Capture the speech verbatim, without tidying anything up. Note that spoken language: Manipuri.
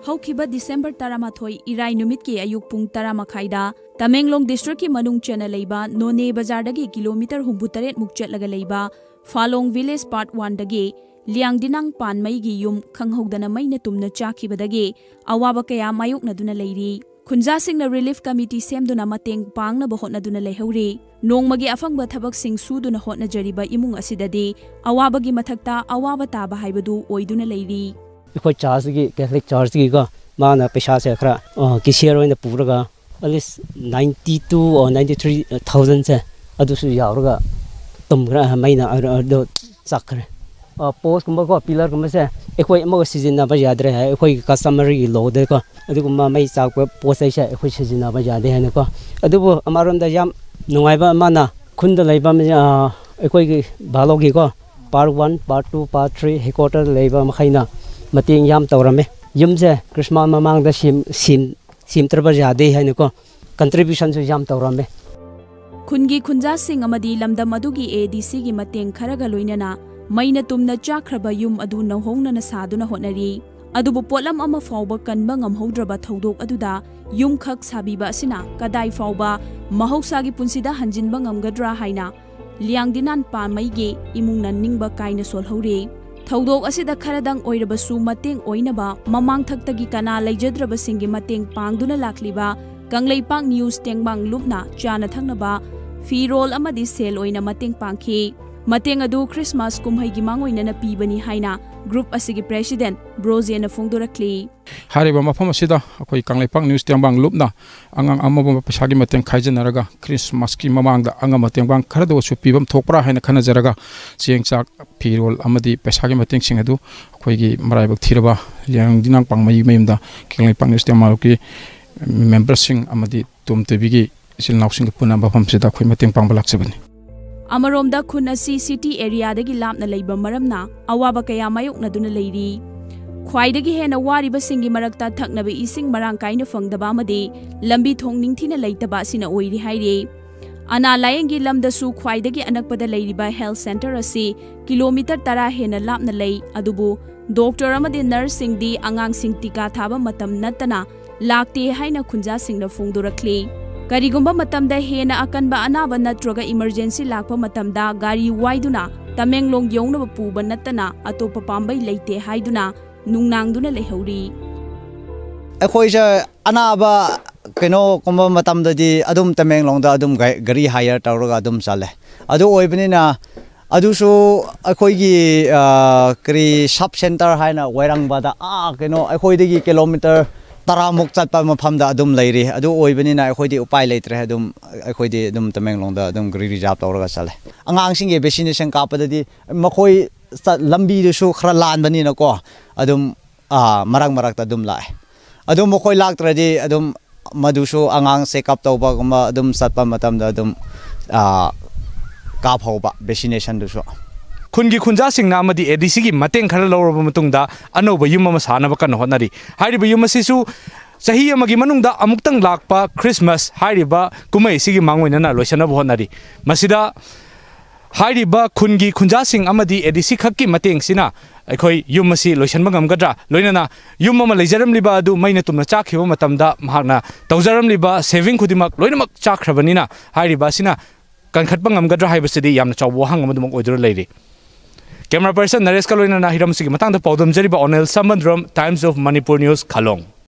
ꯍꯧꯈꯤꯕ ꯗꯤꯁꯦꯝꯕꯔ ꯇꯔꯥꯃꯥꯊꯣꯏ ꯏꯔꯥꯏ ꯅꯨꯃꯤꯠꯀꯤ ꯑꯌꯨꯛ ꯄꯨꯡ ꯇꯔꯥ ꯃꯈꯥꯏꯗ ꯇꯃꯦꯡꯂꯣꯡ ꯗꯤꯁꯇ꯭ꯔꯤꯛꯀꯤ ꯃꯅꯨꯡ ꯆꯟꯅ ꯂꯩꯕ ꯅꯣꯅꯦ ꯕꯖꯥꯔꯗꯒꯤ ꯀꯤꯂꯣꯃꯤꯇꯔ ꯍꯨꯝꯐꯨꯇꯔꯦꯠ ꯃꯨꯛ ꯆꯠꯂꯒ ꯂꯩꯕ ꯐꯥꯂꯣꯡ ꯚꯤꯂꯦꯖ ꯄꯥꯔꯠ ꯋꯥꯟꯗꯒꯤ ꯂꯤꯌꯥꯡꯗꯤꯅꯥꯡ ꯄꯥꯟꯃꯩꯒꯤ ꯌꯨꯝ ꯈꯪꯍꯧꯗꯅ ꯃꯩꯅ ꯇꯨꯝꯅ ꯆꯥꯛꯈꯤꯕꯗꯒꯤ ꯑꯋꯥꯕ ꯀꯌꯥ ꯃꯥꯌꯣꯛꯅꯗꯨꯅ ꯂꯩꯔꯤ꯫ ꯈꯨꯟꯖꯥꯁꯤꯡꯅ ꯔꯤꯂꯤꯐ ꯀꯃꯤꯇꯤ ꯁꯦꯝꯗꯨꯅ ꯃꯇꯦꯡ ꯄꯥꯡꯅꯕ ꯍꯣꯠꯅꯗꯨꯅ ꯂꯩꯍꯧꯔꯤ꯫ ꯅꯣꯡꯃꯒꯤ ꯑꯐꯪꯕ ꯊꯕꯛꯁꯤꯡ ꯁꯨꯗꯨꯅ ꯍꯣꯠꯅꯖꯔꯤꯕ ꯏꯃꯨꯡ ꯑꯁꯤꯗꯗꯤ ꯑꯋꯥꯕꯒꯤ ꯃꯊꯛꯇ ꯑꯋꯥꯕ ꯇꯥꯕ ꯍꯥꯏꯕꯗꯨ ꯑꯣꯏꯗꯨꯅ ꯂꯩꯔꯤ꯫ ꯑꯩꯈꯣꯏ ꯆꯥꯔꯆꯀꯤ, ꯀꯦꯊꯂꯤꯛ ꯆꯥꯔꯆꯀꯤꯀꯣ, ꯃꯥꯅ ꯄꯩꯁꯥꯁꯦ ꯈꯔ, ꯑ, ꯀꯦꯁꯤꯌꯔ ꯑꯣꯏꯅ ꯄꯨꯔꯒ, at least ninety two or ninety three thousand ꯁꯦ ꯑꯗꯨꯁꯨ ꯌꯥꯎꯔꯒ ꯇꯨꯝꯈ꯭ꯔꯦ, ꯃꯩꯅ ꯑꯗꯨ ꯆꯥꯛꯈ꯭ꯔꯦ꯫ ꯑ, ꯄꯣꯁꯀꯨꯝꯕꯀꯣ, ꯄꯤꯂꯔꯒꯨꯝꯕꯁꯦ ꯑꯩꯈꯣꯏ ꯑꯃꯒ ꯁꯤꯖꯤꯟꯅꯕ ꯌꯥꯗ꯭ꯔꯦ ꯍꯥꯏ, ꯑꯩꯈꯣꯏꯒꯤ customary ꯂꯣꯗꯀꯣ꯫ ꯑꯗꯨꯒꯨꯝꯕ ꯃꯩ ꯆꯥꯛꯄ ꯄꯣꯠ ꯆꯩꯁꯦ ꯑꯩꯈꯣꯏ ꯁꯤꯖꯤꯟꯅꯕ ꯌꯥꯗꯦ ꯍꯥꯏꯅꯀꯣ꯫ ꯑꯗꯨꯕꯨ ꯑꯃꯔꯣꯝꯗ ꯌꯥꯝ ꯅꯨꯡꯉꯥꯏꯕ ꯑꯃꯅ, ꯈꯨꯟꯗ ꯂꯩꯕ ꯃꯤ, ꯑ, ꯑꯩꯈꯣꯏꯒꯤ ꯚꯥꯂꯣꯒꯤꯀꯣ, part one, part two, part three ꯍꯦꯗꯀ꯭ꯋꯥꯇꯔꯗ ꯂꯩꯕ ꯃꯈꯩꯅ ꯃꯇꯦꯡ ꯌꯥꯝ ꯇꯧꯔꯝꯃꯦ꯫ ꯌꯨꯝꯁꯦ ꯈ꯭ꯔꯤꯁꯃꯥꯁ ꯃꯃꯥꯡꯗ ꯁꯦꯝ-, ꯁꯦꯝ-, ꯁꯦꯝꯗ꯭ꯔꯕ ꯌꯥꯗꯦ ꯍꯥꯏꯅꯀꯣ, ꯀꯟꯇ꯭ꯔꯤꯕ꯭ꯌꯨꯁꯟꯁꯨ ꯌꯥꯝ ꯇꯧꯔꯝꯃꯦ꯫ ꯈꯨꯟꯒꯤ ꯈꯨꯟꯖꯥꯁꯤꯡ ꯑꯃꯗꯤ ꯂꯝꯗꯝ ꯑꯗꯨꯒꯤ ADCꯒꯤ ꯃꯇꯦꯡ ꯈꯔꯒ ꯂꯣꯏꯅꯅ ꯃꯩꯅ ꯇꯨꯝꯅ ꯆꯥꯛꯈ꯭ꯔꯕ ꯌꯨꯝ ꯑꯗꯨ ꯅꯧꯍꯧꯅꯅ ꯁꯥꯗꯨꯅ ꯍꯣꯠꯅꯔꯤ꯫ ꯑꯗꯨꯕꯨ ꯄꯣꯠꯂꯝ ꯑꯃ ꯐꯥꯎꯕ ꯀꯟꯕ ꯉꯝꯍꯧꯗ꯭ꯔꯕ ꯊꯧꯗꯣꯛ ꯑꯗꯨꯗ ꯌꯨꯝꯈꯛ ꯁꯥꯕꯤꯕ ꯑꯁꯤꯅ ꯀꯗꯥꯏ ꯐꯥꯎꯕ ꯃꯍꯧꯁꯥꯒꯤ ꯄꯨꯟꯁꯤꯗ ꯍꯟꯖꯤꯟꯕ ꯉꯝꯒꯗ꯭ꯔꯥ ꯍꯥꯏꯅ ꯂꯤꯌꯥꯡꯗꯤꯅꯥꯟ ꯄꯥꯃꯩꯒꯤ ꯏꯃꯨꯡꯅ ꯅꯤꯡꯕ ꯀꯥꯏꯅ ꯁꯣꯜꯍꯧꯔꯤ꯫ ꯊꯧꯗꯣꯛ ꯑꯁꯤꯗ ꯈꯔꯗꯪ ꯑꯣꯏꯔꯕꯁꯨ ꯃꯇꯦꯡ ꯑꯣꯏꯅꯕ ꯃꯃꯥꯡꯊꯛꯇꯒꯤ ꯀꯅꯥ ꯂꯩꯖꯗ꯭ꯔꯕꯁꯤꯡꯒꯤ ꯃꯇꯦꯡ ꯄꯥꯡꯗꯨꯅ ꯂꯥꯛꯂꯤꯕ ꯀꯪꯂꯩꯄꯥꯛ ꯅ꯭ꯌꯨꯁ ꯇꯦꯡꯕꯥꯡ ꯂꯨꯞꯅ ꯆꯥꯅ ꯊꯛꯅꯕ, ꯐꯤꯔꯣꯜ ꯑꯃꯗꯤ ꯁꯦꯜ ꯑꯣꯏꯅ ꯃꯇꯦꯡ ꯄꯥꯡꯈꯤ꯫ ꯃꯇꯦꯡ ꯑꯗꯨ ꯈ꯭ꯔꯤꯁꯃꯥꯁ ꯀꯨꯝꯍꯩꯒꯤ ꯃꯥꯡꯑꯣꯏꯅꯅ ꯄꯤꯕꯅꯤ ꯍꯥꯏꯅ ꯒ꯭ꯔꯨꯞ ꯑꯁꯤꯒꯤ ꯄ꯭ꯔꯦꯁꯤꯗꯦꯟꯠ ꯕ꯭ꯔꯣꯖꯦꯅ ꯐꯣꯡꯗꯣꯔꯛꯂꯤ꯫ ꯍꯥꯏꯔꯤꯕ ꯃꯐꯝ ꯑꯁꯤꯗ ꯑꯩꯈꯣꯏ ꯀꯪꯂꯩꯄꯥꯛ ꯅ꯭ꯌꯨꯁ ꯇꯦꯡꯕꯥꯡ ꯂꯨꯞꯅ ꯑꯉꯥꯡ ꯑꯃꯃꯝ ꯄꯩꯁꯥꯒꯤ ꯃꯇꯦꯡ ꯈꯥꯏꯖꯤꯟꯅꯔꯒ ꯈ꯭ꯔꯤꯁꯃꯥꯁꯀꯤ ꯃꯃꯥꯡꯗ ꯑꯉꯝꯕ ꯇꯦꯡꯕꯥꯡ ꯈꯔꯗ ꯑꯣꯏꯔꯁꯨ ꯄꯤꯐꯝ ꯊꯣꯛꯄ꯭ꯔꯥ ꯍꯥꯏꯅ ꯈꯟꯅꯖꯔꯒ ꯆꯦꯡ, ꯆꯥꯛ, ꯐꯤꯔꯣꯜ ꯑꯃꯗꯤ ꯄꯩꯁꯥꯒꯤ ꯃꯇꯦꯡꯁꯤꯡ ꯑꯗꯨ ꯑꯩꯈꯣꯏꯒꯤ ꯃꯔꯥꯏꯕꯛ ꯊꯤꯔꯕ ꯂꯤꯌꯥꯡꯗꯤꯅꯥꯡ ꯄꯥꯡꯃꯩ ꯃꯌꯨꯝꯗ ꯀꯪꯂꯩꯄꯥꯛ ꯅ꯭ꯌꯨꯁ ꯇꯦꯡꯕꯥꯡ ꯂꯨꯞꯀꯤ ꯃꯦꯝꯕꯔꯁꯤꯡ ꯑꯃꯗꯤ ꯇꯣꯝ ꯇꯣꯏꯕꯤꯒꯤ ꯏꯆꯤꯜ ꯏꯅꯥꯎꯁꯤꯡꯒ ꯄꯨꯟꯅ ꯃꯐꯝꯁꯤꯗ ꯑꯩꯈꯣꯏ ꯃꯇꯦꯡ ꯄꯥꯡꯕ ꯂꯥꯛꯆꯕꯅꯤ꯫ ꯑꯃꯔꯣꯝꯗ ꯈꯨꯟ ꯑꯁꯤ ꯁꯤꯇꯤ ꯑꯦꯔꯤꯌꯥꯗꯒꯤ ꯂꯥꯞꯅ ꯂꯩꯕ ꯃꯔꯝꯅ ꯑꯋꯥꯕ ꯀꯌꯥ ꯃꯥꯌꯣꯛꯅꯗꯨꯅ ꯂꯩꯔꯤ꯫ ꯈ꯭ꯋꯥꯏꯗꯒꯤ ꯍꯦꯟꯅ ꯋꯥꯔꯤꯕꯁꯤꯡꯒꯤ ꯃꯔꯛꯇ ꯊꯛꯅꯕ ꯏꯁꯤꯡ ꯃꯔꯥꯡ ꯀꯥꯏꯅ ꯐꯪꯗꯕ ꯑꯃꯗꯤ ꯂꯝꯕꯤ ꯊꯣꯡ ꯅꯤꯡꯊꯤꯅ ꯂꯩꯇꯕ ꯑꯁꯤꯅ ꯑꯣꯏꯔꯤ ꯍꯥꯏꯔꯤ꯫ ꯑꯅꯥ ꯂꯥꯌꯦꯡꯒꯤ ꯂꯝꯗꯁꯨ ꯈ꯭ꯋꯥꯏꯗꯒꯤ ꯑꯅꯛꯄꯗ ꯂꯩꯔꯤꯕ health centre ꯑꯁꯤ ꯀꯤꯂꯣꯃꯤꯇꯔ ꯇꯔꯥ ꯍꯦꯟꯅ ꯂꯥꯞꯅ ꯂꯩ, ꯑꯗꯨꯕꯨ ꯗꯣꯛꯇꯔ ꯑꯃꯗꯤ ꯅꯔꯁꯁꯤꯡꯗꯤ ꯑꯉꯥꯡꯁꯤꯡ ꯇꯤꯀꯥ ꯊꯥꯕ ꯃꯇꯝ ꯅꯠꯇꯅ ꯂꯥꯛꯇꯦ ꯍꯥꯏꯅ ꯈꯨꯟꯖꯥꯁꯤꯡꯅ ꯐꯣꯡꯗꯣꯔꯛꯂꯤ꯫ ꯀꯔꯤꯒꯨꯝꯕ ꯃꯇꯝꯗ ꯍꯦꯟꯅ ꯑꯀꯟꯕ ꯑꯅꯥꯕ ꯅꯠꯇ꯭ꯔꯒ emergency ꯂꯥꯛꯄ ꯃꯇꯝꯗ ꯒꯥꯔꯤ ꯋꯥꯏꯗꯨꯅ ꯇꯃꯦꯡꯂꯣꯡ ꯌꯧꯅꯕ ꯄꯨꯕ ꯅꯠꯇꯅ ꯑꯇꯣꯞꯄ ꯄꯥꯝꯕꯩ ꯂꯩꯇꯦ ꯍꯥꯏꯗꯨꯅ ꯅꯨꯡꯅꯥꯡꯗꯨꯅ ꯂꯩꯍꯧꯔꯤ꯫ ꯑꯩꯈꯣꯏꯁꯦ ꯑꯅꯥꯕ ꯀꯩꯅꯣꯒꯨꯝꯕ ꯃꯇꯝꯗꯗꯤ ꯑꯗꯨꯝ ꯇꯃꯦꯡꯂꯣꯡꯗ ꯑꯗꯨꯝ ꯒꯥ- ꯒꯥꯔꯤ hire ꯇꯧꯔꯒ ꯑꯗꯨꯝ ꯆꯠꯂꯦ꯫ ꯑꯗꯨ ꯑꯣꯏꯕꯅꯤꯅ ꯑꯗꯨꯁꯨ ꯑꯩꯈꯣꯏꯒꯤ ꯀꯔꯤ sub centre ꯍꯥꯏꯅ ꯋꯥꯏꯔꯪꯕꯗ ꯑꯥ ꯀꯩꯅꯣ ꯑꯩꯈꯣꯏꯗꯒꯤ ꯀꯤꯂꯣꯃꯤꯇꯔ ꯇꯔꯥꯃꯨꯛ ꯆꯠꯄ ꯃꯐꯝꯗ ꯑꯗꯨꯝ ꯂꯩꯔꯤ꯫ ꯑꯗꯨ ꯑꯣꯏꯕꯅꯤꯅ ꯑꯩꯈꯣꯏꯗꯤ ꯎꯄꯥꯏ ꯂꯩꯇ꯭ꯔꯦ꯫ ꯑꯗꯨꯝ ꯑꯩꯈꯣꯏꯗꯤ ꯑꯗꯨꯝ ꯇꯃꯦꯡꯂꯣꯡꯗ ꯑꯗꯨꯝ ꯒꯥꯔꯤ reserve ꯇꯧꯔꯒ ꯆꯠꯂꯦ꯫ ꯑꯉꯥꯡꯁꯤꯡꯒꯤ vaccination ꯀꯥꯞꯄꯗꯗꯤ ꯃꯈꯣꯏ ꯆꯠ- ꯂꯝꯕꯤꯗꯨꯁꯨ ꯈꯔ ꯂꯥꯟꯕꯅꯤꯅꯀꯣ ꯑꯗꯨꯝ ꯃꯔꯛ ꯃꯔꯛꯇ ꯑꯗꯨꯝ ꯂꯥꯛꯑꯦ꯫ ꯑꯗꯨꯝ ꯃꯈꯣꯏ ꯂꯥꯛꯇ꯭ꯔꯗꯤ ꯑꯗꯨꯝ ꯃꯗꯨꯁꯨ ꯑꯉꯥꯡ check up ꯇꯧꯕꯒꯨꯝꯕ ꯑꯗꯨꯝ ꯆꯠꯄ ꯃꯇꯝꯗ ꯑꯗꯨꯝ ꯀꯥꯞꯍꯧꯕ vaccinationꯗꯨꯁꯨ꯫ ꯈꯨꯟꯒꯤ ꯈꯨꯟꯖꯥꯁꯤꯡꯅ ꯑꯃꯗꯤ ADCꯒꯤ ꯃꯇꯦꯡ ꯈꯔ ꯂꯧꯔꯕ ꯃꯇꯨꯡꯗ ꯑꯅꯧꯕ ꯌꯨꯝ ꯑꯃ ꯁꯥꯅꯕ ꯀꯟꯅ ꯍꯣꯠꯅꯔꯤ꯫ ꯍꯥꯏꯔꯤꯕ ꯌꯨꯝ ꯑꯁꯤꯁꯨ ꯆꯍꯤ ꯑꯃꯒꯤ ꯃꯅꯨꯡꯗ ꯑꯃꯨꯛꯇꯪ ꯂꯥꯛꯄ Christmas ꯍꯥꯏꯔꯤꯕ ꯀꯨꯝꯍꯩ ꯑꯁꯤꯒꯤ ꯃꯥꯡꯑꯣꯏꯅꯅ ꯂꯣꯏꯁꯤꯟꯅꯕ ꯍꯣꯠꯅꯔꯤ꯫ ꯃꯁꯤꯗ ꯍꯥꯏꯔꯤꯕ ꯈꯨꯟꯒꯤ ꯈꯨꯟꯖꯥꯁꯤꯡ ꯑꯃꯗꯤ ADC ꯈꯛꯀꯤ ꯃꯇꯦꯡꯁꯤꯅ ꯑꯩꯈꯣꯏ ꯌꯨꯝ ꯑꯁꯤ ꯂꯣꯏꯁꯤꯟꯕ ꯉꯝꯒꯗ꯭ꯔꯥ? ꯂꯣꯏꯅꯅ ꯌꯨꯝ ꯑꯃ ꯂꯩꯖꯔꯝꯂꯤꯕ ꯑꯗꯨ ꯃꯩꯅ ꯇꯨꯝꯅ ꯆꯥꯛꯈꯤꯕ ꯃꯇꯝꯗ ꯃꯍꯥꯛꯅ ꯇꯧꯖꯔꯝꯂꯤꯕ saving ꯈꯨꯗꯤꯡꯃꯛ ꯂꯣꯏꯅꯃꯛ ꯆꯥꯛꯈ꯭ꯔꯕꯅꯤꯅ ꯍꯥꯏꯔꯤꯕ ꯑꯁꯤꯅ ꯀꯟꯈꯠꯄ ꯉꯝꯒꯗ꯭ꯔꯥ ꯍꯥꯏꯕꯁꯤꯗꯤ ꯌꯥꯝꯅ ꯆꯥꯎꯕ ꯋꯥꯍꯪ ꯑꯃꯗꯨꯃꯛ ꯑꯣꯏꯗꯨꯅ ꯂꯩꯔꯤ꯫ Camera person ꯅꯔꯦꯁꯀ ꯂꯣꯏꯅꯅ ꯍꯤꯔꯝꯁꯤꯒꯤ ꯃꯇꯥꯡꯗ ꯄꯥꯎꯗꯝꯖꯔꯤꯕ ꯑꯣꯅꯦꯜ ꯁꯝꯕꯟꯗ꯭ꯔꯝ, Times of Manipur News, ꯈꯥꯂꯣꯡ꯫